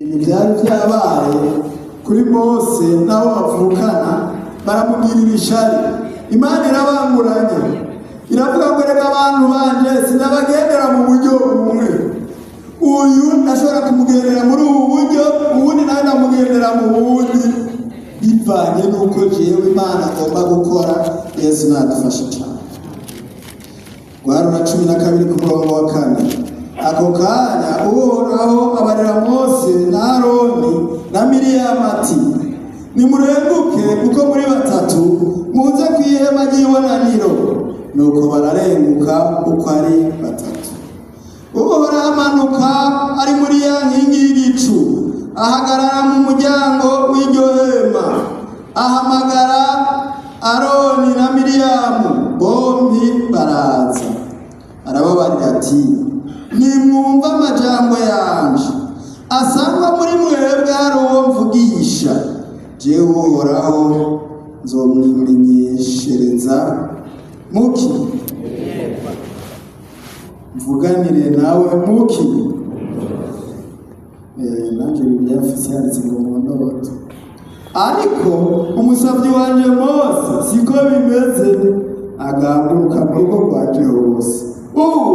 Ibintu byari byabaye kuri Mose n'abo bavukana, baramugirira ishari. Imana irabanguranya, iravuga ngo: "Reka abantu banje sinabagendera mu buryo bumwe. Uyu ndashobora kumugendera muri ubu buryo, uwundi nawe ndamugendera mu bundi, bivanye n'uko jewe Imana agomba gukora." Yesu nadufashe cyane. Guharura 12 ku murongo wa 4: Ako kanya Uhoraho abarira Mose na Aroni na Miriyamu ati: "Nimurenguke uko muri batatu, muze ku ihema ry'ibonaniro." Nuko bararenguka uko ari batatu. Uhoraho amanuka ari muri ya nkingi y'igicu, ahagarara mu muryango w'iryo hema, ahamagara Aroni na Miriyamu, bombi baraza. Arababarira ati: "Nimwumva amajambo yanje. Asangwa muri mwebwe hari uwo mvugisha, jewe Uhoraho nzomwimenyeshereza muki? Mvuganire nawe muki?" Nanje Bibiliya mfise yanditse ngo mu ndoto, ariko umusavyi wanje Mose siko bimeze, agamburuka mu rugo rwanje hose. Ubu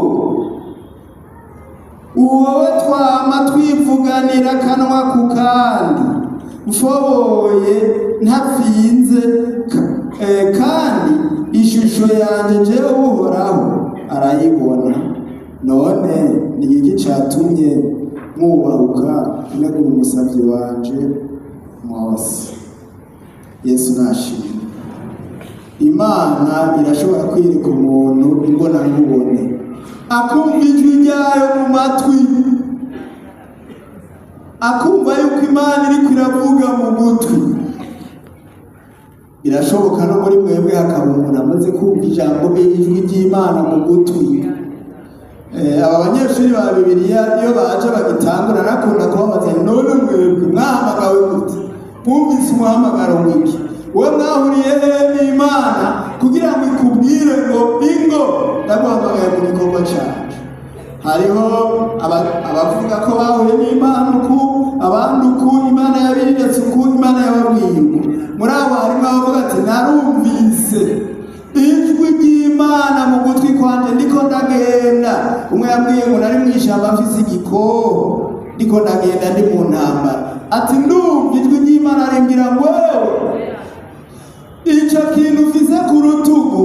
uwowe twama twivuganira akanwa ku kandi, mfoboye ntapfinze, kandi ishusho yanjye jewe Uhoraho arayibona. None ni iki catumye mwubahuka kunegura umusavyi wanje Mose?" Yesu nashimwe. Imana irashobora kwirika umuntu imbonankubone, akumva ijwi ryayo mu matwi, akumva yuko Imana iriko iravuga mu gutwi. Birashoboka no muri mwebwe hakaba umuntu amaze kumva ijambo, ijwi ry'Imana mu gutwi. Aba banyeshuri ba Bibiliya iyo baje bagitangura, nakunda kubabaza: "None mwebwe mwahamagawe gute? Mwumvise umuhamagaro w'iki? Wowe mwahuriye hehe n'Imana kugira ngo ikubwire ngo ingo ndaguhamagaye mu gikorwa canje?" Hariho abavuga ko bahuye n'Imana uku, abandi uku, Imana yabiretse uku, Imana yababwiye uku. Muri abo harimo abavuga ati: "Narumvise ijwi ry'Imana mu gutwi kwanje ndiko ndagenda." Umwe yambwiye ngo: "Nari mu ishyamba mfise igikoho, ndiko ndagenda, ndi mu ntambara," ati: "Ndumva ijwi ry'Imana rimbwira ngo: 'Wewe, icyo kintu ufise ku rutugu,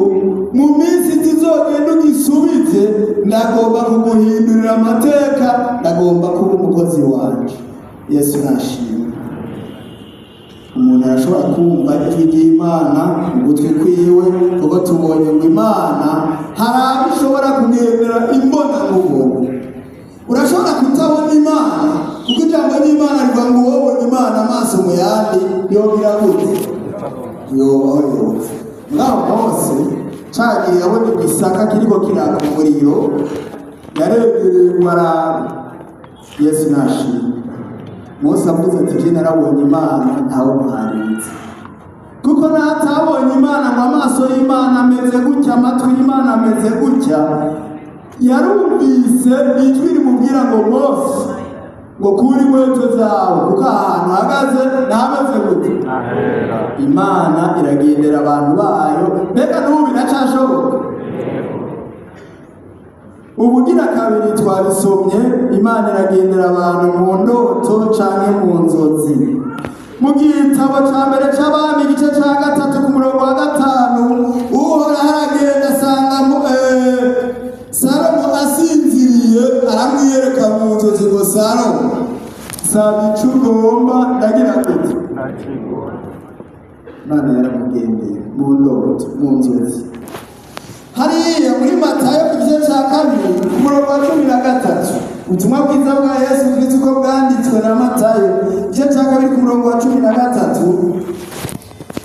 mu minsi tuzogenda ugisubize. Ndagomba kuguhindurira amateka, ndagomba kuba umukozi wanje.'" Yesu nashimwe. Umuntu arashobora kumva ijwi ry'Imana mu gutwi kwiwe, kuko tubonye ngo Imana hari abo ishobora kugendera imbona nkubone. Urashobora kutabona Imana, kuko ijambo ry'Imana rivuga ngo uwobona Imana amaso mu yandi yogira gute? Yobaho, yopfa. Ngaho Mose cagiye abona igisaka kiriko kiraka umuriro, yaregereye ngo arabe. Yesu nashimwe. Mose avuze ati: "Je narabonye Imana," ntawe muharinze, kuko natabonye Imana ngo amaso y'Imana ameze gutya, amatwi y'Imana ameze gutya. Yarumvise ijwi rimubwira ngo: "Mose," ngo: "kura inkweto zawe, kuko ahantu uhagaze ntameze gute?" Ahera. Imana iragendera abantu bayo. Mbega n'ubu biracashoboka? Ubugira kabiri twabisomye, Imana iragendera abantu mu ndoto canke mu nzozi. Mu gitabo ca mbere c'Abami, igice ca 3 ku murongo wa 5, Uhoraho aragenda asanga Salomo asinziriye, aramwiyereka mu nzozi ngo: "Salomo, saba ico ugomba, ndagira gute?" Ndakigura. Imana yaramugendeye mu ndoto, mu nzozi. Hariya muri Matayo, igice cya 2 ku murongo wa 13, ubutumwa bwiza bwa Yesu Kristo uko bwanditswe na Matayo, igice cya 2 ku murongo wa 13: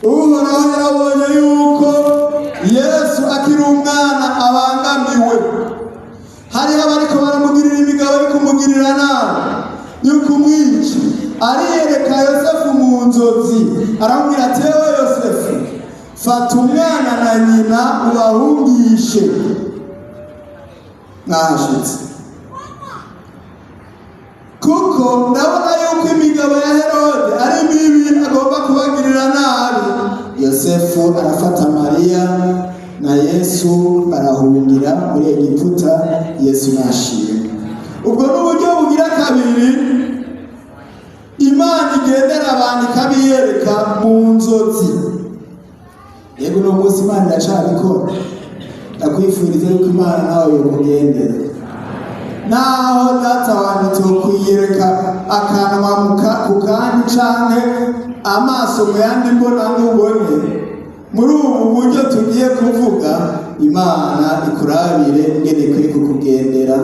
Uhoraho yarabonye yuko Yesu akiri umwana abangamiwe, hariho abariko baramugirira imigabo yo kumugirira nabi, yo kumwica. Ariyereka Yosefu mu nzozi, aramubwira ati: "Yewe Yosefu, fata umwana na nyina ubahungishe." Mwahashitse? "Kuko ndabona yuko Yosefu arafata Mariya na Yesu barahungira muri Egiputa. Yesu nashimwe. Ubwo ni uburyo bugira kabiri Imana igendera abantu ikabiyereka mu nzozi. Yego, uno munsi Imana iracabikora. Ndakwifuriza yuko Imana nawe yokugendera. Naho data wanjye tokwiyereka akanwa ku kandi canke amaso mu yandi mbona nkubone, muri ubu buryo tugiye kuvuga, Imana ikurabire ingene ikwiye kukugendera,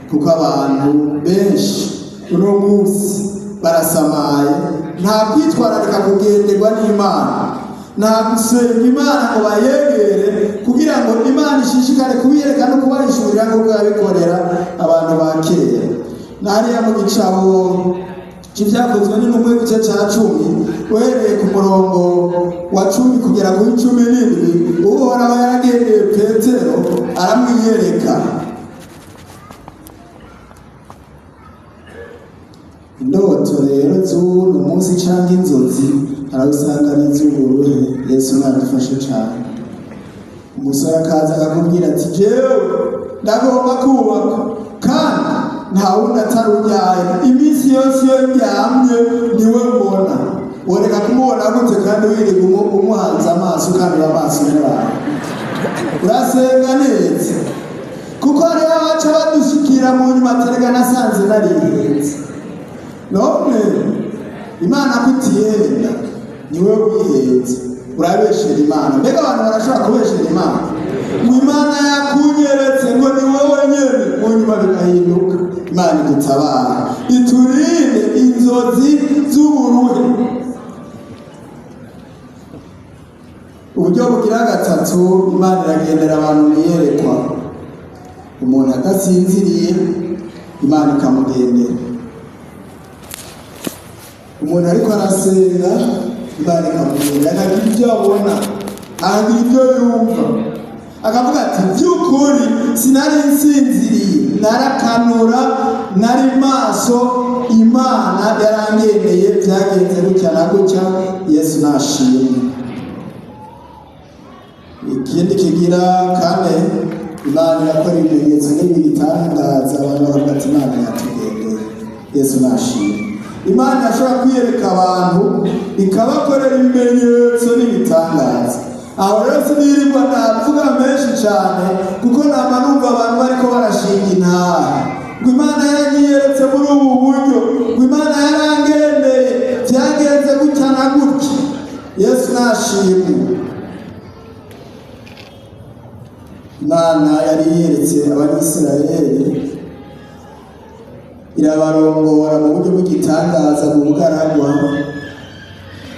kuko abantu benshi uno munsi barasamaye, nta kwitwararika kugenderwa n'Imana, nta gusenga Imana ngo bayegere kugira ngo Imana ishishikare kubiyereka no kubahishurira nk'uko yabikorera abantu ba kera. Na hariya mu gitabo c'Ivyakozwe n'Intumwa, igice ca 10, uhereye ku murongo wa 10 kugera kuri 17, Uhoraho yaragendeye Petero aramwiyereka. Indoto rero z'uno munsi canke inzozi hari aho usanga ari iz'uburuhe. Yesu nadufashe cane. Umusore akaza akakubwira ati: "Jewe ndagomba kubaka kandi nta wundi atari ujyaye, iminsi yose iyo ndyamye niwe mbona." Woreka kumubona gute kandi wirirwa umuhanze amaso, ukanura amaso y'abantu? Urasenga neza, kuko hariho abaca badushikira mu nyuma, aterega nasanze narihenze. None Imana kutihenda, niwe wihenze, urabeshera Imana. Mbega abantu barashobora kubeshera Imana ngo Imana yakunyeretse ngo ni wowe nyene, mu nyuma bigahinduka? Imana idutabara, iturinde inzozi z'uburuhe. Uburyo bugira gatatu, Imana iragendera abantu mu iyerekwa. Umuntu adasinziriye, Imana ikamugendera. Umuntu ariko arasenga, Imana ikamugendera, akagira ibyo abona, akagira ibyo yumva, akavuga ati: "By'ukuri sinari nsinziriye, narakanura, nari maso, Imana yarangendeye, byagenze gutya na gutya." Yesu nashimwe. Ikindi kigira kane, Imana irakora ibimenyetso n'ibitangaza, abantu bakavuga ati: "Imana yatugendeye." Yesu nashimwe. Imana yashobora kwiyereka abantu ikabakorera ibimenyetso n'ibitangaza. Aho rero sinirirwa navuga menshi cyane, kuko nama numva abantu bariko barashinga intahe ngo Imana yaranyiyeretse muri ubu buryo, ngo Imana yarangendeye, byagenze gutya na gutya. Yesu nashimwe. Imana yari yeretse Abanyisirayeli, irabarongora mu buryo bw'igitangaza mu bugaragwa,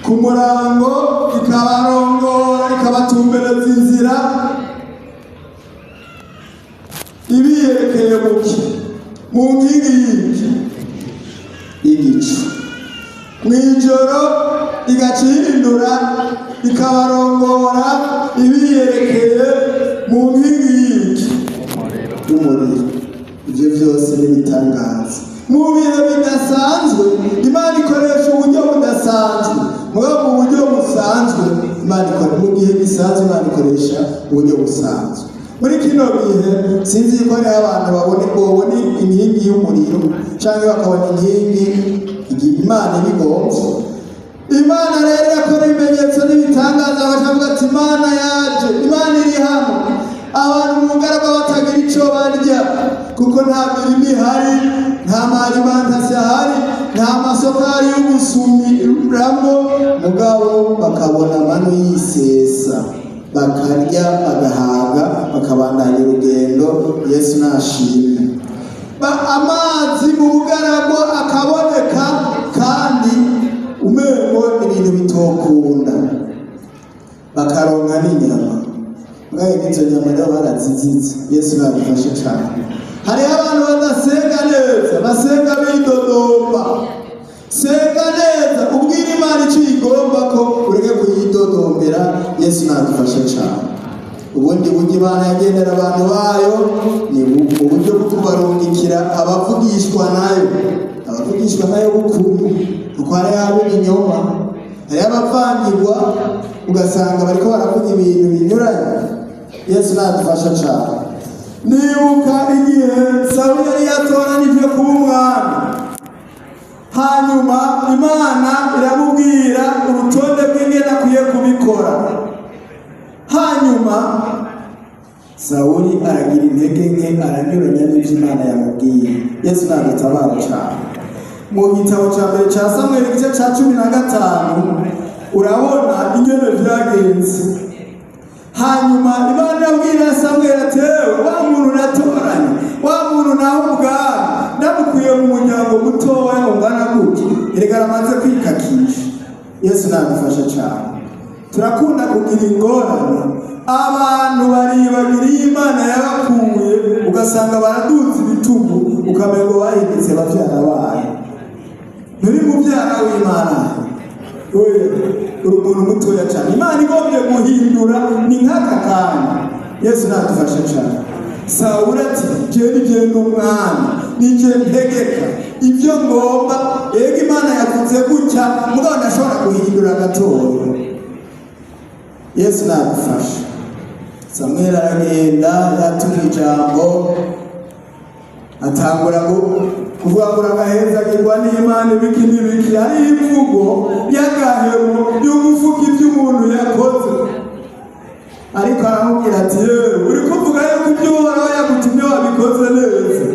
ku murango ikabarongora, ikabatumbereza inzira, ibiyerekeye muki? Mu nkingi y'iki? Y'igicu. Mw'ijoro igaca ihindura, ikabarongora ibiyerekeye mu nkingi y'iki? Y'umuriro. Ibyo byose n'ibitangaza mu bihe bidasanzwe. Imana ikoresha uburyo budasanzwe. Mugabo mu buryo busanzwe Imana ikora, mu gihe gisanzwe Imana ikoresha uburyo busanzwe. Muri kino gihe sinzi ko hariho abantu babona inkingi y'umuriro cyangwa bakabona inkingi Imana ibigombye. Imana rero irakora ibimenyetso n'ibitangaza, bakavuga ati: "Imana yaje, Imana iri hano." Abantu mu bugaragwa batagira icyo barya, kuko nta mirimo ihari, nta ma alimentation ahari, nta masoko ahari yo gusumiramo, mugabo bakabona amanu yisesa, bakarya bagahaga, bakabandanya urugendo. Yesu nashimwe. Amazi mu bugaragwa akaboneka kandi umengo ibintu bitokunda, bakaronka n'inyama. Mwaye n'izo nyama rero barazizize. Yesu nabifashe cyane. Hariho abantu badasenga neza, basenga bidodomba. Senga neza, ubwire Imana icyo uyigomba, ko ureke kuyidodombera. Yesu nadufashe cyane. Ubundi buryo Imana yagendera abantu bayo ni uburyo bwo kubarungikira abavugishwa nayo, abavugishwa nayo b'ukuri, kuko hariho ab'ibinyoma, hariho abavangirwa. Ugasanga bariko baravuga ibintu binyuranye. Yesu nadufasha cane. Nibuka igihe Sawuli yari yatoranijwe kuba umwami, hanyuma Imana iramubwira urutonde rw'ingene akwiye kubikora. Hanyuma Sawuli aragira intege nke, aranyuranya n'ibyo Imana yamubwiye. Yesu nadutabara cane. Mu gitabo cya mbere cya Samweli, igice cya 15, urabona ingene vyagenze. Hanyuma Imana irabwira Samweli ati: "Ewe wa muntu natoranye, wa muntu nawe ubwami ndamukuye mu muryango mutoya ungana gutya, erega aramaze kwikakisha." Yesu nadufasha cyane. Turakunda kugira ingorane, abantu baribagira iyo Imana yabakuye, ugasanga baraduza ibitugu, ukamengo bahindutse bavyara bayo. Nturi mubyara w'Imana, oya, uri umuntu mutoya cyane. Imana igombye guhindura ni nk'aka kanya. Yesu nadufashe cyane. Sawuli ati: "Jewe ni jewe n'umwami, nije ntegeka ibyo ngomba. Ego, Imana yavuze gutya, mugabo ndashobora guhindura gatoya." Yesu nadufashe. Samweli aragenda yatumye ijambo, atangura kuvuga ngo uragahezagirwa n'Imana, ibiki n'ibiki. Ari imvugo y'agahemo yo kuvuga ibyo umuntu yakoze. Ariko aramubwira ati: "Yewe, uri kuvuga yuko ibyo Uhoraho yagutumye wabikoze neza.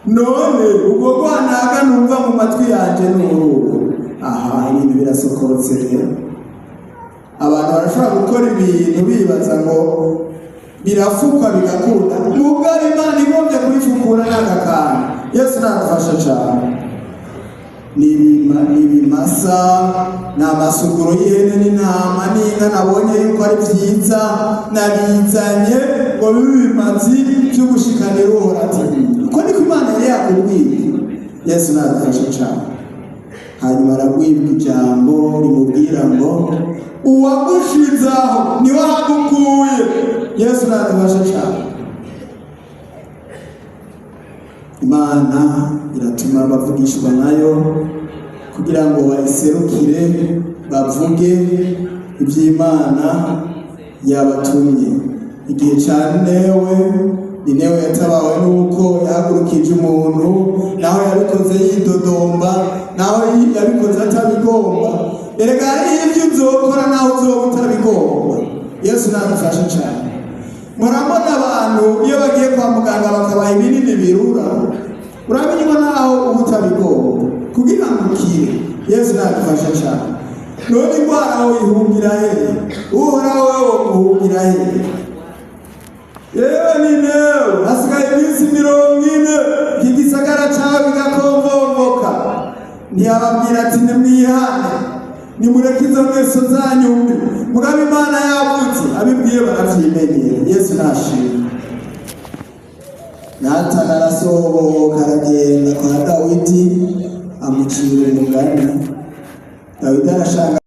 None ubwo rwanaga numva mu matwi yanjye ni uruhu?" Aha ibintu birasokorotse rero. Abantu barashobora gukora ibintu bibaza ngo birafukwa, bigakunda, mugabo Imana igombye kubifukura n'aka kantu. Yesu nadufasha cyane. Ni ibimasa, ni amasuguro y'ihene n'intama n'inka nabonye yuko ari byiza, nabizanye ngo bibe ibimazi byo gushikanira Uhoraho. Ati: "Uko niko Imana yari yakubwiye." Yesu nadufasha cyane. Hanyuma arabwirwa ijambo rimubwira ngo: "Uwagushizaho niwe ahagukuye." Yesu nadufasha cyane. Imana iratuma bavugishwa nayo kugira ngo bayiserukire, bavuge iby'Imana yabatumye. Igihe cya Newe, ni Newe yatabawe n'uko yahagurukije umuntu, naho yabikoze yidodomba, naho yabikoze atabigomba. Erega hariho ibyo uzokora naho uzoba utabigomba. Yesu nadufashe cyane. Murabona abantu iyo bagiye kwa muganga bakabaha ibinini birura, uramenywa naho uba utabigomba kugira ngo ukire. Yesu nadufashe cyane. None indwara woyihungira hehe? Uhoraho wewe womuhungira hehe? Yewe ni newe, hasigaye iminsi 40 iki gisagara cyawe kigakomvomvoka. Ntiyababwira ati: "Nimwihane, nimureke izo ngeso zanyu mbi"? Mugabo Imana yavutse abibwiye, baravyimenyera. Yesu nashimwe. Natani arasohoka, aragenda kwa Dawidi, amucira umugani. Dawidi arashanga.